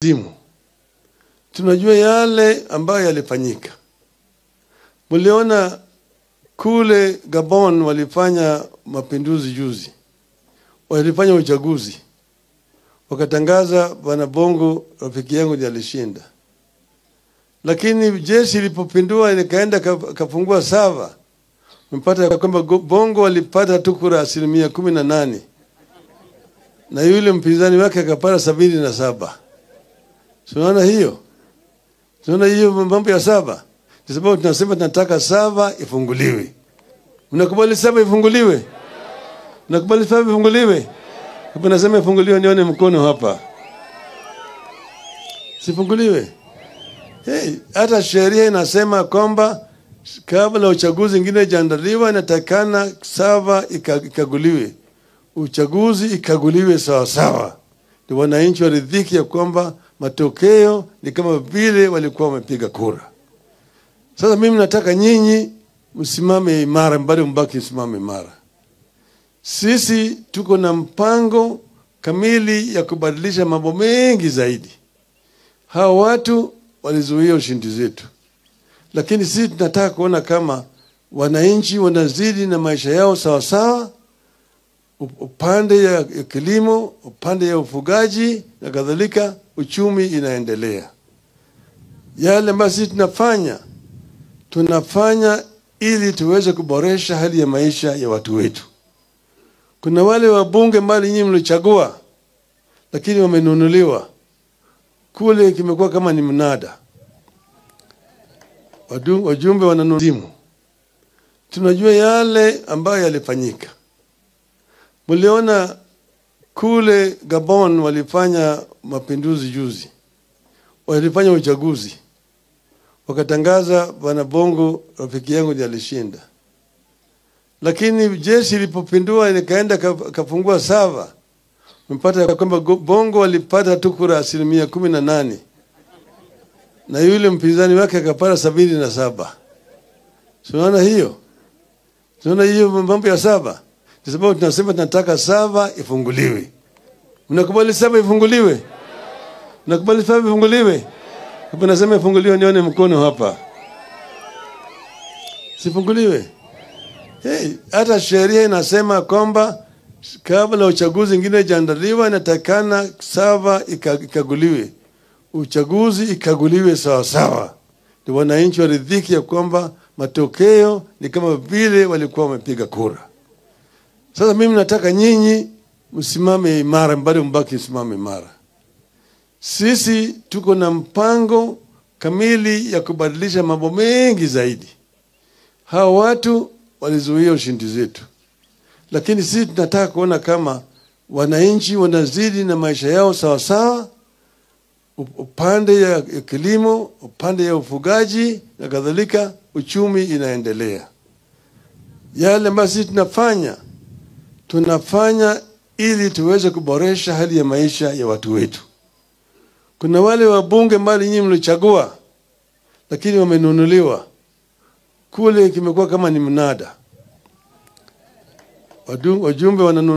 Zimu. Tunajua yale ambayo yalifanyika. Mliona kule Gabon walifanya mapinduzi juzi. Walifanya uchaguzi. Wakatangaza Bwana Bongo rafiki yangu ndiye alishinda. Lakini jeshi lilipopindua likaenda kafungua sava. Mpata kwamba Bongo walipata tu kura 18%. Na yule mpinzani wake akapata 77. Tunaona hiyo? Tunaona hiyo mambo ya saba? Kwa sababu tunasema tunataka saba ifunguliwe. Mnakubali saba ifunguliwe? Mnakubali saba ifunguliwe? Hapo nasema ifunguliwe, nione mkono hapa. Sifunguliwe? Hey, hata sheria inasema kwamba kabla uchaguzi mwingine jaandaliwa inatakana saba ikaguliwe. Uchaguzi ikaguliwe sawa sawa. Ndio wananchi waridhiki ya kwamba matokeo ni kama vile walikuwa wamepiga kura. Sasa mimi nataka nyinyi msimame imara, bado mbaki msimame imara. Sisi tuko na mpango kamili ya kubadilisha mambo mengi zaidi. Hawa watu walizuia ushindi zetu. Lakini sisi tunataka kuona kama wananchi wanazidi na maisha yao sawa sawa, upande ya kilimo, upande ya ufugaji na kadhalika, uchumi inaendelea. Yale ambayo sisi tunafanya, tunafanya ili tuweze kuboresha hali ya maisha ya watu wetu. Kuna wale wabunge mbali nyinyi mlichagua, lakini wamenunuliwa. Kule kimekuwa kama ni mnada. Wajumbe wananunuliwa. Tunajua yale ambayo yalifanyika. Mliona kule Gabon walifanya mapinduzi juzi. Walifanya uchaguzi. Wakatangaza Bwana Bongo rafiki yangu ndiye alishinda. Lakini jeshi lilipopindua likaenda kafungua sava. Mpata kwamba Bongo walipata tu kura 18%. Na yule mpinzani wake akapata 77. Tunaona hiyo? Tunaona hiyo mambo ya saba? Kwa sababu tunasema tunataka saba ifunguliwe. Mnakubali saba ifunguliwe? Mnakubali saba ifunguliwe? Hapo nasema ifunguliwe, nione mkono hapa. Sifunguliwe? Hey, hata sheria inasema kwamba kabla uchaguzi mwingine jaandaliwa inatakana saba ikaguliwe. Uchaguzi ikaguliwe sawa sawa. Ndio wananchi waridhiki ya kwamba matokeo ni kama vile walikuwa wamepiga kura. Sasa mimi nataka nyinyi msimame imara, bado mbaki msimame imara. Sisi tuko na mpango kamili ya kubadilisha mambo mengi zaidi. Hawa watu walizuia ushindi zetu. Lakini sisi tunataka kuona kama wananchi wanazidi na maisha yao sawa sawa, upande ya kilimo, upande ya ufugaji na kadhalika, uchumi inaendelea. Yale ambayo sisi tunafanya, tunafanya ili tuweze kuboresha hali ya maisha ya watu wetu. Kuna wale wabunge mbali nyinyi mlichagua, lakini wamenunuliwa. Kule kimekuwa kama ni mnada. Wajumbe wananunuliwa.